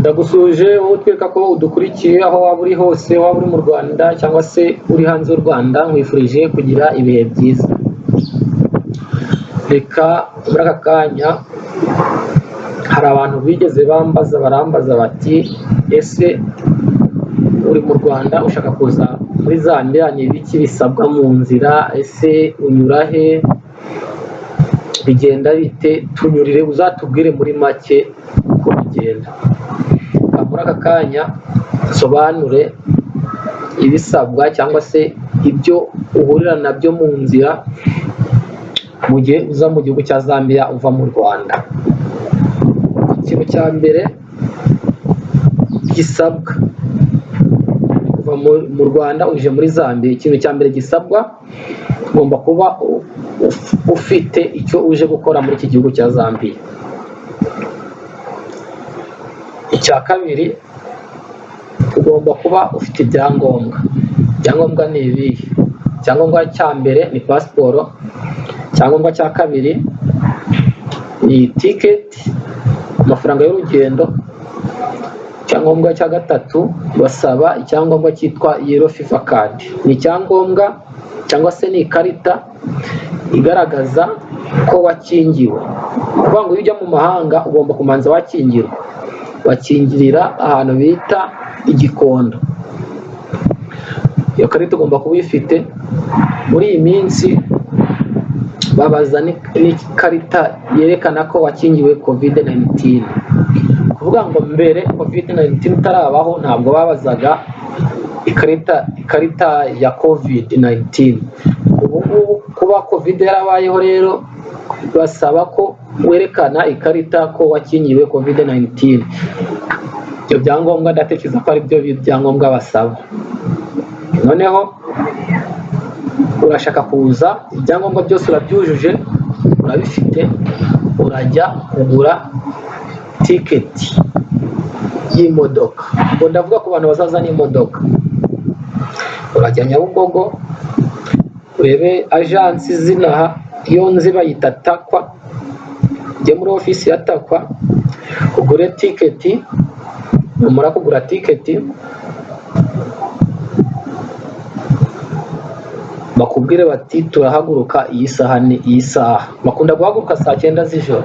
Ndagusuhuje wowe utwereka ko udukurikiye aho waba uri hose, waba uri mu Rwanda cyangwa se uri hanze y'u Rwanda, nkwifurije kugira ibihe byiza. Reka muri aka kanya hari abantu bigeze bambaza, barambaza bati: "Ese uri mu Rwanda ushaka kuza muri Zambia, ni ibiki bisabwa mu nzira? Ese unyura he? Bigenda bite? Tunyurire uzatubwire muri make uko bigenda." Reka muri aka kanya nsobanure ibisabwa cyangwa se ibyo uhurira nabyo mu nzira mu gihe uza mu gihugu cya Zambia uva mu Rwanda. Ikintu cya mbere gisabwa kuva mu Rwanda uje muri Zambia, ikintu cya mbere gisabwa, ugomba kuba ufite icyo uje gukora muri iki gihugu cya Zambia. Icya kabiri, ugomba kuba ufite ibyangombwa. Ibyangombwa ni ibihe? Icyangombwa cya mbere ni pasiporo. Icyangombwa cya kabiri ni tiketi, amafaranga y'urugendo. Icyangombwa cya gatatu, basaba icyangombwa cyitwa yellow fever card. Ni icyangombwa cyangwa se ni ikarita igaragaza ko wakingiwe. Kuvuga ngo iyo ujya mu mahanga ugomba kubanza wakingirwa, bakingirira ahantu bita Igikondo. Iyo karita ugomba kuba uyifite. Muri iyi minsi babaza n'ikarita yerekana ko wakingiwe COVID 19. Kuvuga ngo mbere COVID 19 itarabaho, ntabwo babazaga ikarita ya COVID 19. Ubu ngubu kuba COVID yarabayeho rero, basaba ko werekana ikarita ko wakingiwe COVID 19. Ibyo byangombwa ndatekereza ko ari byo byangombwa basaba. Noneho urashaka kuza, ibyangombwa byose urabyujuje, urabifite, urajya kugura tiketi y'imodoka. Ubwo ndavuga ku bantu bazaza n'imodoka. Urajya Nyabugogo, urebe agence zinaha, iyo nzi bayita Takwa, ujye muri ofisi ya Takwa ugure tiketi. Numara kugura tiketi, bakubwire bati: "Turahaguruka iyi saha." Ni iyi saha bakunda guhaguruka, saa 9 z'ijoro.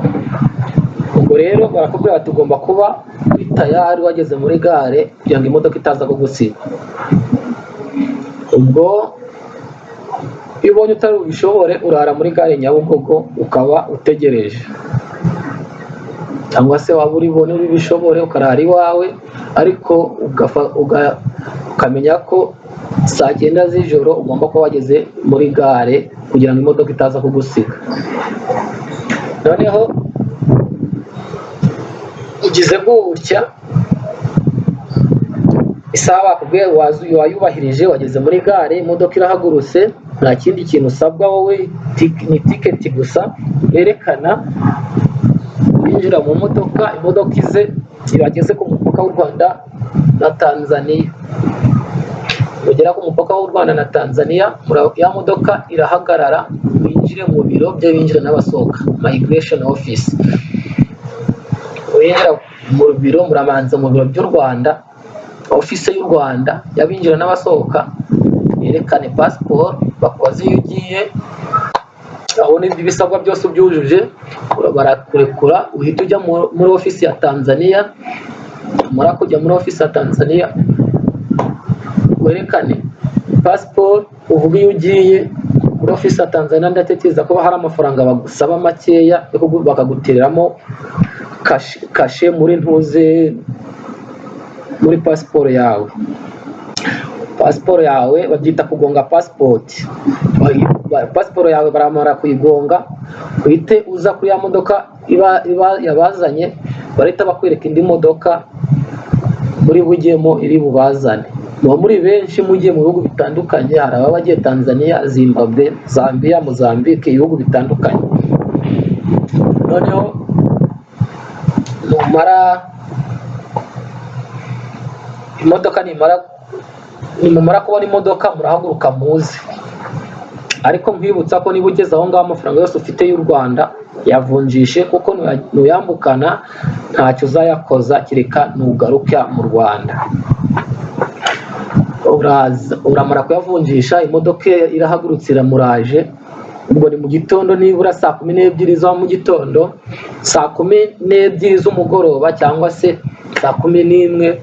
Ubwo rero barakubwira bati: "Ugomba kuba uri tayari, wageze muri gare kugira ngo imodoka itaza kugusiga." Ubwo iyo ubonye utari bubishobore, urara muri gare Nyabugogo ukaba utegereje, cyangwa se waba uri bubone ubishobore ukarara iwawe, ariko ukamenya ko saa 9 z'ijoro ugomba kuba wageze muri gare kugira ngo imodoka itaza kugusiga. Noneho ugize gutya, isaha bakubwiye wayubahirije, wageze muri gare, imodoka irahagurutse. Nta kindi kintu usabwa wowe, ni tiketi gusa werekana, winjira mu modoka, imodoka ize ibageze ku mupaka w'u Rwanda na Tanzania. Ugera ku mupaka w'u Rwanda na Tanzania, ya modoka irahagarara, winjire mu biro by'abinjira n'abasohoka, migration office. Winjira mu biro, murabanza mu biro by'u Rwanda, ofisi y'u Rwanda y'abinjira n'abasohoka, yerekane pasiporo, bakubaze iyo ugiye. Aho ibisabwa byose ubyujuje, barakurekura, uhita ujya muri ofisi ya Tanzania. Numara kujya muri ofisi ya Tanzania, werekane pasiporo, uvuge iyo ugiye. Muri ofisi ya Tanzania ndatekereza ko hari amafaranga bagusaba makeya bakagutereramo kashe muri ntuze, muri pasiporo yawe. Pasiporo yawe babyita kugonga pasipoti. Pasiporo yawe baramara kuyigonga, uhite uza kuri ya modoka iba yabazanye, barahita bakwereka indi modoka muri bujyemo iri bubazane. Muba muri benshi mugiye mu bihugu bitandukanye: hari ababa bagiye Tanzania, Zimbabwe, Zambia, Mozambique, ibihugu bitandukanye. Noneho numara imodoka nimara, nimumara kubona imodoka, murahaguruka muze. Ariko nkwibutsa ko niba ugeze aho ngaho, amafaranga yose ufite y'u Rwanda Yavunjishe, kuko nuyambukana ntacyo uzayakoza kereka nugaruka mu Rwanda. Uraza, uramara kuyavunjisha, imodoka irahagurutse, iramuraje. Ubwo ni mu gitondo, nibura saa 12 za mu gitondo, saa 12 z'umugoroba cyangwa se saa 11,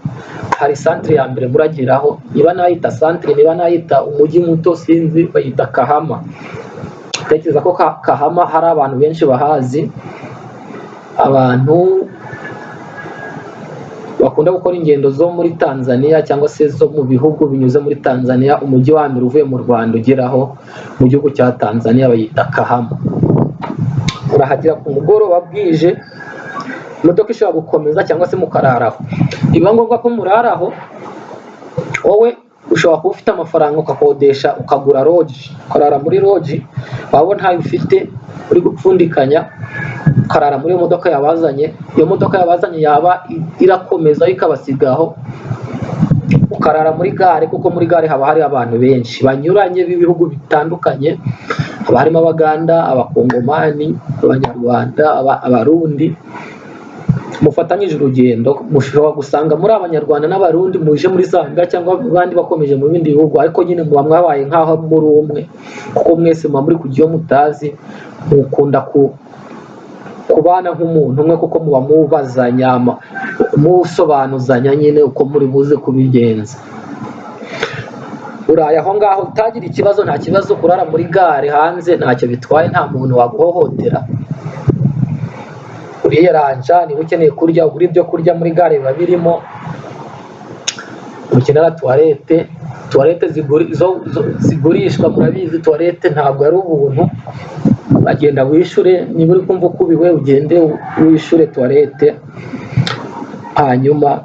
hari santire ya mbere murageraho. Niba nayita santire, niba nayita umujyi muto, sinzi, bayita Kahama. Tekereza ko Kahama hari abantu benshi bahazi, abantu bakunda gukora ingendo zo muri Tanzania cyangwa se zo mu bihugu binyuze muri Tanzania. Umujyi wa mbere uvuye mu Rwanda ugeraho mu gihugu cya Tanzania bayita Kahama. Urahagera ku mugoroba bwije, imodoka ishobora gukomeza cyangwa se mukararaho. Biba ngombwa ko muraraho. Wowe ushobora kuba ufite amafaranga, ugakodesha, ukagura lodge, ukarara muri lodge. Waba ntayo ufite, uri gupfundikanya, ukarara muri iyo modoka yabazanye. Iyo modoka yabazanye yaba irakomeza ikabasigaho, ukarara muri gare, kuko muri gare haba hari abantu benshi banyuranye b'ibihugu bitandukanye. Haba harimo Abaganda, Abakongomani, Abanyarwanda, Abarundi mufatanyije urugendo. Mushobora gusanga muri Abanyarwanda n'Abarundi muje muri Zambia, cyangwa abandi bakomeje mu bindi bihugu, ariko nyine muba mwabaye nk'aho muri umwe, kuko mwese muba muri kujya iyo mutazi, mukunda kubana nk'umuntu umwe, kuko muba mubazanya, musobanuzanya nyine uko muri buze kubigenza. Uraye aho ngaho, utagira ikibazo, nta kibazo. Kurara muri gare hanze ntacyo bitwaye, nta muntu waguhohotera. Uriyeranja, niba ukeneye kurya ugura ibyo kurya, muri gare biba birimo. Ukenera toilette, toilette zigurishwa. Murabizi, toilette ntabwo ari ubuntu, uragenda wishure. Niba uri kumva ukubiwe, ugende wishure toilette, hanyuma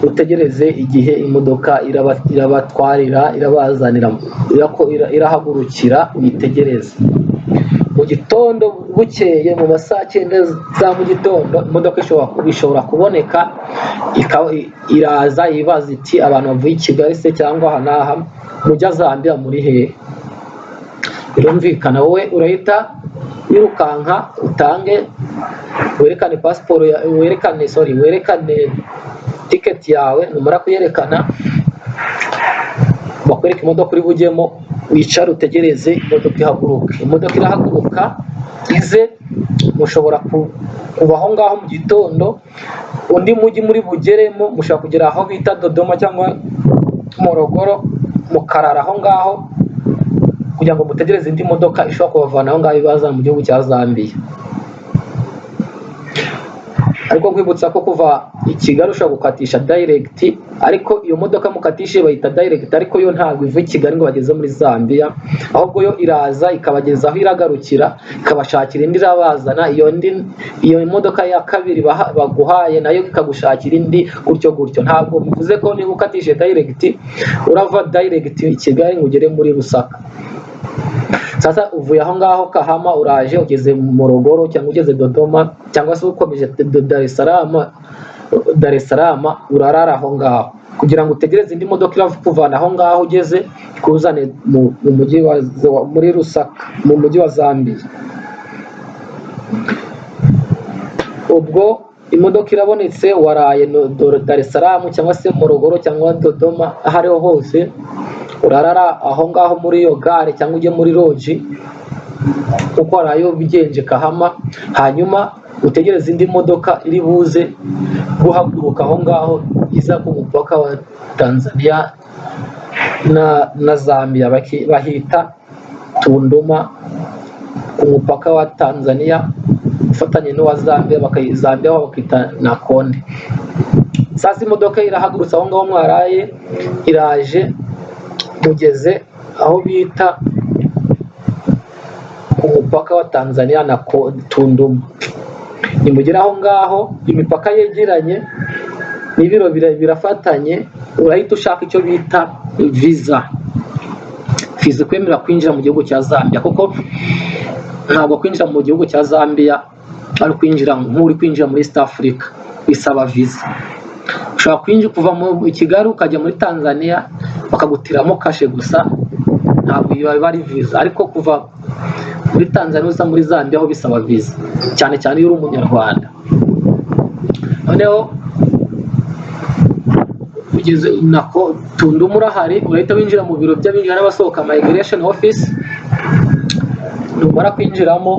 utegereze igihe imodoka irabatwarira, irabazanira, irahagurukira, uyitegereze. Mu gitondo bukeye, mu ma saa 9 za mu gitondo, imodoka ishobora kuboneka, iraza ibaza iti: "Abantu bavuye i Kigali se cyangwa aha n'aha mujya Zambia muri hehe?" Birumvikana, wowe urahita wirukanka, utange, werekane pasiporo, werekane, sorry, werekane tiketi yawe. Numara kuyerekana, bakwereka imodoka uri bujyemo, wicare utegereze imodoka ihaguruke. Imodoka irahaguruka ize, mushobora kuva aho ngaho mu gitondo. Undi mujyi muri bugeremo, mushobora kugera aho bita Dodoma cyangwa Morogoro, mukarara aho ngaho kugira ngo mutegereze indi modoka ishobora kubavana aho ngaho ibazana mu gihugu cya Zambia. Ariko nkwibutsa ko kuva i Kigali ushobora gukatisha direct, ariko iyo modoka mukatishije bayita direct, ariko yo ntabwo iva i Kigali ngo bageze muri Zambia, ahubwo yo iraza ikabageza aho iragarukira, ikabashakira indi irabazana. Iyo ndi iyo modoka ya kabiri baguhaye nayo ikagushakira indi, gutyo gutyo. Ntabwo bivuze ko niba ukatishije direct urava direct i Kigali ngo ugere muri Lusaka. Sasa uvuye aho ngaho Kahama, uraje ugeze mu Morogoro cyangwa ugeze Dodoma cyangwa se ukomeje Dar es Salaam. Dar es Salaam urarara aho ngaho kugira ngo utegereze indi modoka irakuvana aho ngaho ugeze, ikuzane mu mujyi wa muri Lusaka, mu mujyi wa Zambia. Ubwo imodoka irabonetse, waraye Dar es Salaam cyangwa se Morogoro cyangwa Dodoma, aho ariho hose urarara aho ngaho muri iyo gare cyangwa ujye muri lodge kuko waraye ubigenje Kahama, hanyuma utegereze indi modoka iri buze guhaguruka aho ngaho iza ku mupaka wa Tanzania na Zambia. Bahita Tunduma, ku mupaka wa Tanzania ufatanye n'uwa Zambia, Zambia ho bakita Nakonde. Sasa imodoka irahagurutse aho ngaho mwaraye, iraje, mugeze aho bita ku mupaka wa Tanzania na Tunduma. Nimugera aho ngaho, imipaka yegeranye n'ibiro birafatanye, urahita ushaka icyo bita visa, visa ikwemerera kwinjira mu gihugu cya Zambia, kuko ntabwo kwinjira mu gihugu cya Zambia ari kwinjira nk'uri kwinjira muri East Africa, bisaba visa. Ushobora kwinjira kuva mu Kigali ukajya muri Tanzania, bakagutiramo kashe gusa, ntabwo iyo iba ari visa. Ariko kuva Muri Tanzania uza muri Zambia ho bisaba visa, cyane cyane iyo uri Umunyarwanda. Noneho ugeze nako Tunduma urahari, urahita winjira mu biro by'abinjira n'abasohoka, migration office. Numara kwinjiramo,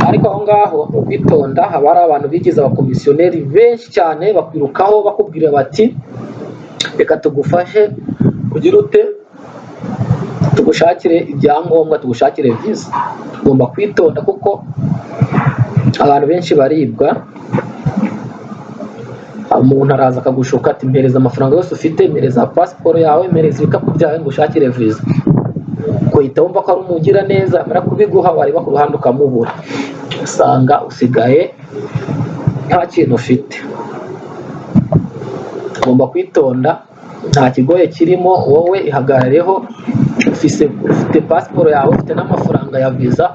ariko aho ngaho ni ukwitonda, haba hari abantu bigize abakomisiyoneri benshi cyane, bakwirukaho bakubwira bati: "Reka tugufashe kugira ute, tugushakire ibyangombwa, tugushakire visa." Ugomba kwitonda kuko abantu benshi baribwa. Umuntu araza akagushuka ati: "Mpereza amafaranga yose ufite, mpereza pasiporo yawe, mpereza ibikapu byawe ngushakire visa." Uhita wumva ko ari umugira neza, amara kubiguha wareba ku ruhande ukamubura, usanga usigaye nta kintu ufite. Ugomba kwitonda, nta kigoye kirimo. Wowe ihagarareho, ufite pasiporo yawe, ufite n'amafaranga ya visa,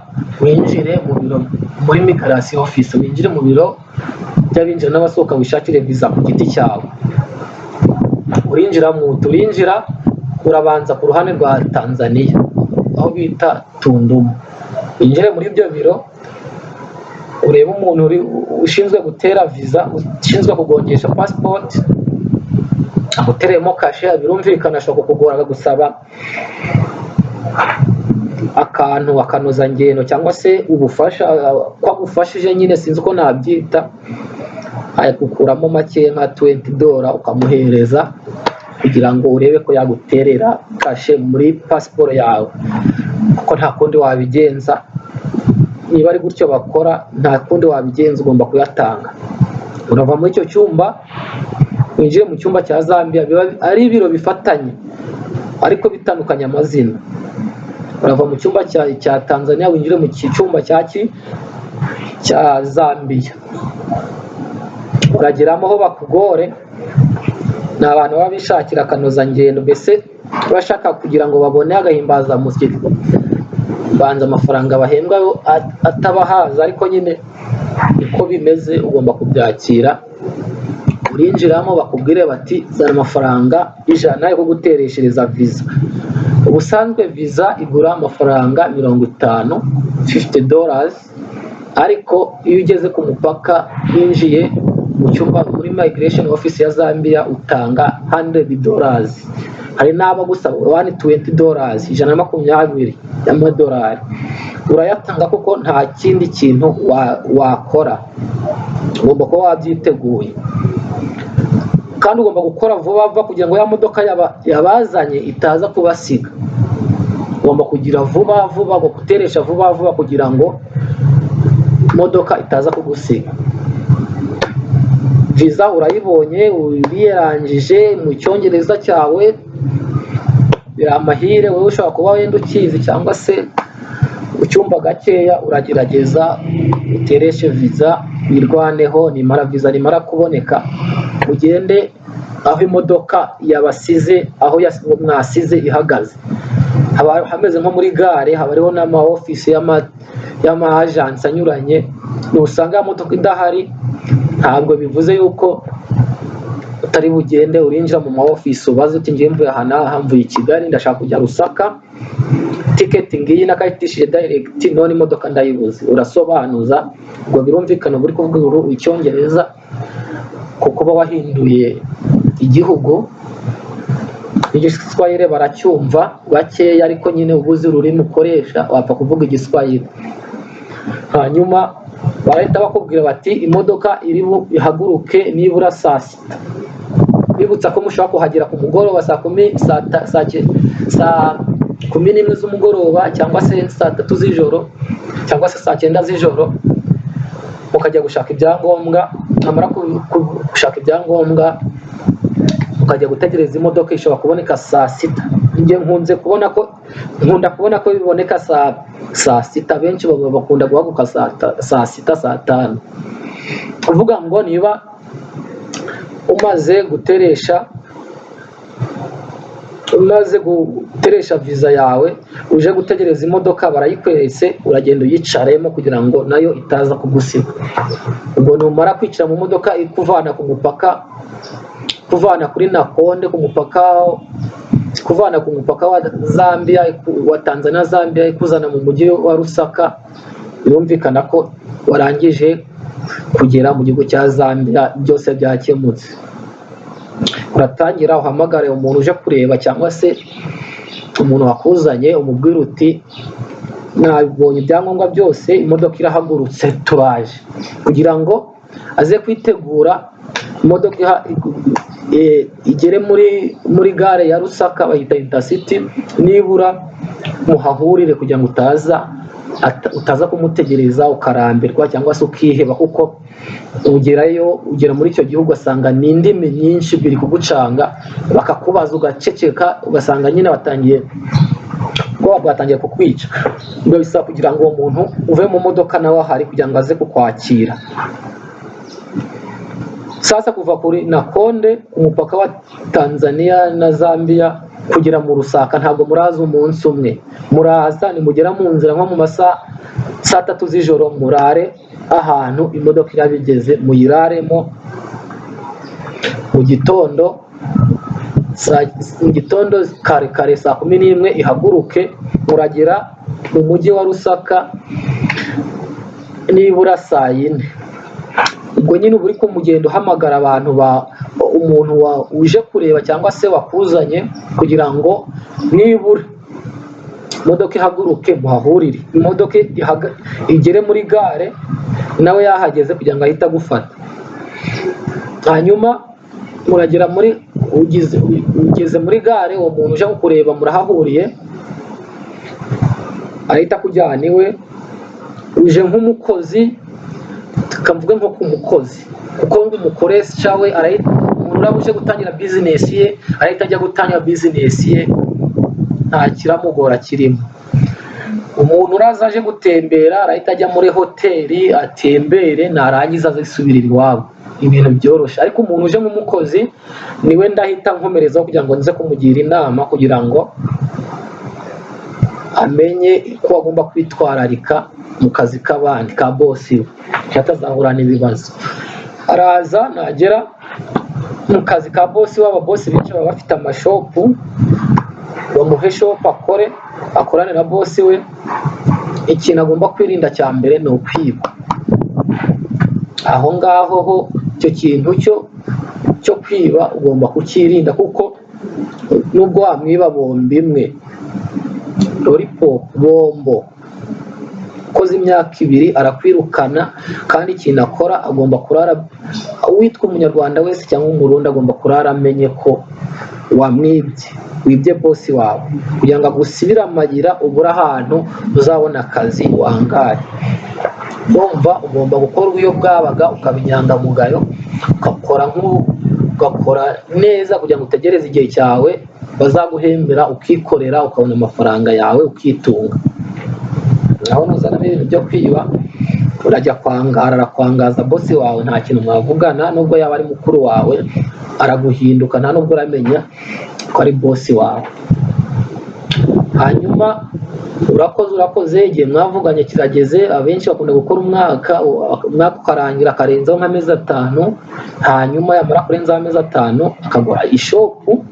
winjire mu biro muri migration office, winjire mu biro by'abinjira n'abasohoka, wishakire visa ku giti cyawe. Urinjira mu turinjira, urabanza ku ruhande rwa Tanzania aho bita Tunduma, winjire muri ibyo biro, urebe umuntu ushinzwe gutera visa, ushinzwe kugongesha passport, agutereyemo kashe. Birumvikana ashobora kukugora, akagusaba akantu, akanozangendo cyangwa se ubufasha ko agufashije nyine, sinzi uko nabyita, ayagukuramo make nka $20, ukamuhereza kugira ngo urebe ko yaguterera kashe muri pasiporo yawe, kuko nta kundi wabigenza. Niba ari gutyo bakora, nta kundi wabigenza, ugomba kuyatanga. Urava muri icyo cyumba winjire mu cyumba cya Zambia. Biba ari ibiro bifatanye ariko bitandukanye amazina. Urava mu cyumba cya Tanzania winjire mu cyumba cya Zambia. Urageramo aho bakugore, ni abantu baba bishakira akanozangendo, mbese bashaka kugira ngo babone agahimbazamusyi, banza amafaranga bahembwa yo atabahaza, ariko nyine niko bimeze, ugomba kubyakira. Urinjiramo bakubwire bati: "Zana amafaranga 100 yo kugutereshereza visa." Ubusanzwe visa igura amafaranga 50, $50, ariko iyo ugeze ku mupaka, winjiye mu cyumba muri migration office ya Zambia, utanga $100. Hari n'abagusaba $120, 120 y'amadolari. Urayatanga kuko nta kindi kintu wakora, ugomba kuba wabyiteguye kandi ugomba gukora vuba vuba kugira ngo ya modoka yabazanye itaza kubasiga. Ugomba kugira vuba vuba, guteresha vuba vuba kugira ngo imodoka itaza kugusiga. Visa urayibonye, uriyerangije mu Cyongereza cyawe, biri amahire. Wowe ushobora kuba wenda ukizi cyangwa se ucyumva gakeya, uragerageza utereshe visa, wirwaneho. Nimara visa nimara kuboneka, ugende aho imodoka yabasize, aho mwasize ihagaze. Haba hameze nko muri gare, haba hariho n'ama ofisi y'ama agence anyuranye. Nusanga ya modoka idahari, ntabwo bivuze yuko utari bugende. Urinjira mu ma ofisi ubaze uti: "Ngiye mvuye aha n'aha, mvuye i Kigali, ndashaka kujya Lusaka, tiketi ngiyi nakayitishije direct, none imodoka ndayibuze." Urasobanuza, ubwo birumvikana uba uri kuvuga Icyongereza kuko uba wahinduye igihugu. Igiswahili baracyumva bakeya, ariko nyine uba uzi ururimi ukoresha, wapfa kuvuga Igiswahili. Hanyuma barahita bakubwira bati: "Imodoka iri ihaguruke nibura saa sita." Bibutsa ko mushobora kuhagera ku mugoroba saa kumi, saa 11 z'umugoroba, cyangwa se saa tatu z'ijoro, cyangwa se saa cyenda z'ijoro, mukajya gushaka ibyangombwa. Mwamara gushaka ibyangombwa, mukajya gutegereza imodoka, ishobora kuboneka saa sita. Njye nkunze kubona ko nkunda kubona ko biboneka saa sita. Benshi baba bakunda guhaguruka saa sita, saa tanu. Uvuga ngo niba umaze guteresha viza yawe, uje gutegereza imodoka, barayikweretse, uragenda uyicaremo kugira ngo nayo itaza kugusiga. Ubwo numara kwicara mu modoka ikuvana ku mupaka, kuvana kuri Nakonde ku mupaka Ikuvana ku mupaka wa Zambia, wa Tanzania, Zambia, ikuzana mu mujyi wa Lusaka, birumvikana ko warangije kugera mu gihugu cya Zambia, byose byakemutse. Uratangira uhamagare umuntu uje kureba cyangwa se umuntu wakuzanye, umubwira uti: "Nabonye ibyangombwa byose, imodoka irahagurutse, turaje," kugira ngo aze kwitegura imodoka igere muri gare ya Lusaka, bayita Intercity, nibura muhahurire, kugira ngo utaza kumutegereza ukarambirwa cyangwa se ukiheba, kuko ugerayo, ugera muri icyo gihugu ugasanga ni indimi nyinshi biri kugucanga, bakakubaza ugaceceka, ugasanga nyine batangiye, ubwoba bwatangiye kukwica. Ubwo bisaba kugira ngo uwo muntu uve mu modoka nawe ahari, kugira ngo aze kukwakira. Sasa kuva kuri Nakonde, ku mupaka wa Tanzania na Zambia, kugera mu Lusaka ntabwo muraza umunsi umwe. Muraza, nimugera mu nzira nko mu masaha saa 3 z'ijoro, murare ahantu imodoka iraba igeze, muyiraremo. Mu gitondo kare kare saa 11 ihaguruke, muragera mu mujyi wa Lusaka nibura saa 4. Ubwo nyine uba uri kumugenda uhamagara abantu ba umuntu uje kureba cyangwa se wakuzanye, kugira ngo nibura imodoka ihaguruke muhahurire, imodoka igere muri gare nawe yahageze, kugira ngo ahite agufata. Hanyuma muragera muri ugeze muri gare, uwo muntu uje kukureba murahahuriye, ahita akujyana iwe. Uje nk'umukozi, tukavuge nko ku mukozi, kuko ngo umukoresha we arahita, umuntu uraba uje gutangira bizinesi ye arahita ajya gutangira bizinesi ye, nta kiramugora kirimo. Umuntu uraza aje gutembera arahita ajya muri hoteli atembere, narangiza azisubirira iwabo, ibintu byoroshye. Ariko umuntu uje nk'umukozi niwe ndahita nkomerezaho, kugira ngo nze kumugira inama, kugira ngo amenye ko agomba kwitwararika mu kazi k'abandi, ka bosi we, atazahura n'ibibazo. Araza, nagera mu kazi ka bosi we, ababosi benshi baba bafite amashopu, bamuhe shopu akore, akorane na bosi we. Ikintu agomba kwirinda cya mbere ni ukwibwa. Aho ngaho ho icyo kintu cyo kwiba ugomba kucyirinda, kuko nubwo wamwiba bombo imwe, lollipop, bombo, ukoze imyaka 2 arakwirukana. Kandi ikintu akora, agomba kurara, uwitwa Umunyarwanda wese cyangwa Umurundi agomba kurara amenye ko wamwibye, wibye bosi wawe, kugira ngo agusibire amayira, ubure ahantu uzabona akazi, wangare. Urumva ugomba gukora iyo bwabaga, ukaba inyangamugayo, ugakora ugakora neza, kugira ngo utegereze igihe cyawe bazaguhembera, ukikorera, ukabona amafaranga yawe, ukitunga. Naho nuzanamo ibintu byo kwiba, urajya kwangara, arakwangaza bosi wawe, nta kintu mwavugana. Nubwo yaba ari mukuru wawe, araguhinduka, nta nubwo uramenya ko ari bosi wawe. Hanyuma urakoze, igihe mwavuganye kirageze. Abenshi bakunda gukora umwaka, umwaka ukarangira akarenzaho nk'amezi 5. Hanyuma yamara kurenzaho amezi 5 akagura ishopu,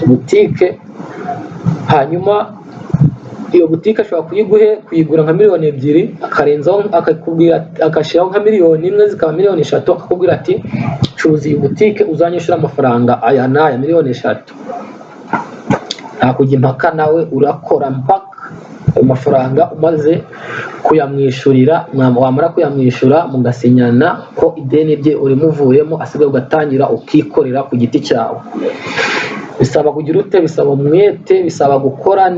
butike. Hanyuma iyo butike ashobora kuyigura nka miliyoni 2, akarenzaho akakubwira, agashyiraho nka miliyoni 1, zikaba miliyoni 3, akakubwira ati: "Curuza iyi butike, uzanyishyura amafaranga aya n'aya, miliyoni 3." Nta kujya impaka nawe, urakora mpaka ayo mafaranga umaze kuyamwishyurira. Wamara kuyamwishyura, mugasinyana ko ideni rye urimuvuyemo, asigaye ugatangira ukikorera ku giti cyawe. Bisaba kugira ute? Bisaba umwete, bisaba gukora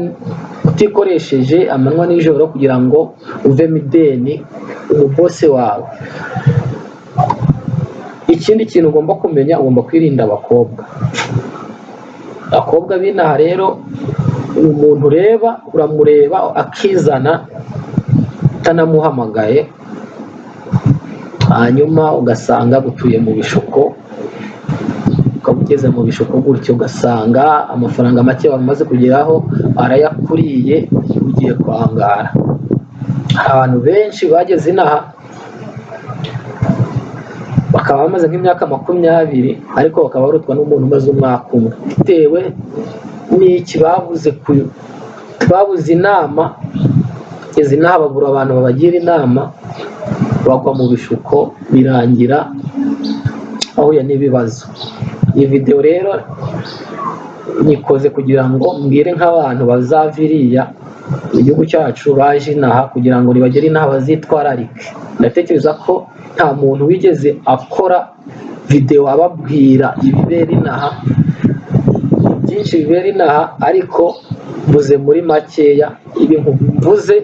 utikoresheje amanywa n'ijoro, kugira ngo uvemo ideni umubosi wawe. Ikindi kintu ugomba kumenya, ugomba kwirinda abakobwa, abakobwa b'inaha. Rero umuntu ureba, uramureba akizana utanamuhamagaye, hanyuma ugasanga gutuye mu bishuko, ukaba ugeze mu bishuko gutyo, ugasanga amafaranga make wamaze kugeraho arayakuriye, ugiye kwangara. Hari abantu benshi bageze inaha bakaba bamaze nk'imyaka 20, ariko bakaba barutwa n'umuntu umaze umwaka umwe, bitewe n'iki, babuze inama. Izi nama babura abantu babagira inama, bagwa mu bishuko, birangira bahuye n'ibibazo. Iyi videwo rero nyikoze kugira ngo mbwire nk'abantu bazava iriya mu gihugu cyacu baje inaha, kugira ngo nibagere inaha bazitwararike. Ndatekereza ko nta muntu wigeze akora videwo ababwira ibibera inaha. Byinshi bibera inaha, ariko mvuze muri makeya. Ibintu mvuze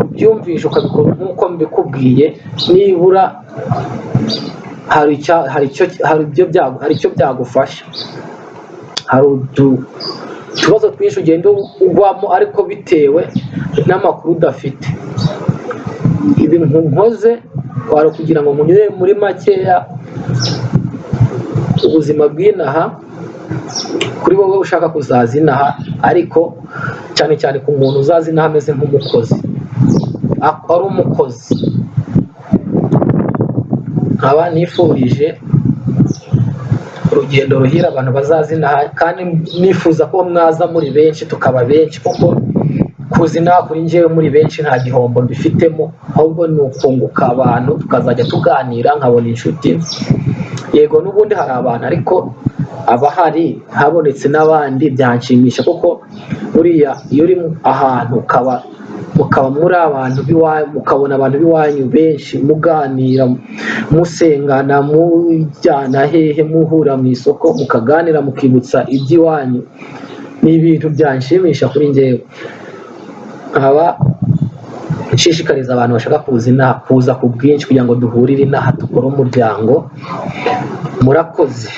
ubyumvishe, ukabikora nk'uko mbikubwiye, nibura hari icyo byagufasha. Hari utubazo twinshi ugenda ugwamo, ariko bitewe n'amakuru udafite. Ibi nkoze wari kugira ngo munyure muri makeya ubuzima bw'inaha kuri wowe ushaka kuzaza inaha, ariko cyane cyane ku muntu uzaza inaha ameze nk'umukozi, ari umukozi. Nkaba nifurije urugendo ruhira abantu bazaza inaha, kandi nifuza ko mwaza muri benshi, tukaba benshi, kuko kuza inaha kuri njyewe muri benshi nta gihombo mbifitemo, ahubwo ni ukunguka abantu, tukazajya tuganira, nkabona inshuti. Yego, n'ubundi hari abantu, ariko abahari habonetse n'abandi byanshimisha, kuko buriya iyo uri ahantu ukaba mukaba muri abantu b'iwanyu, mukabona abantu b'iwanyu benshi, muganira, musengana, mujyana hehe, muhura mu isoko, mukaganira, mukibutsa iby'iwanyu, ni ibintu byanshimisha kuri njyewe. Nkaba nshishikariza abantu bashaka kuza inaha kuza ku bwinshi, kugira ngo duhurire inaha, dukore umuryango. Murakoze.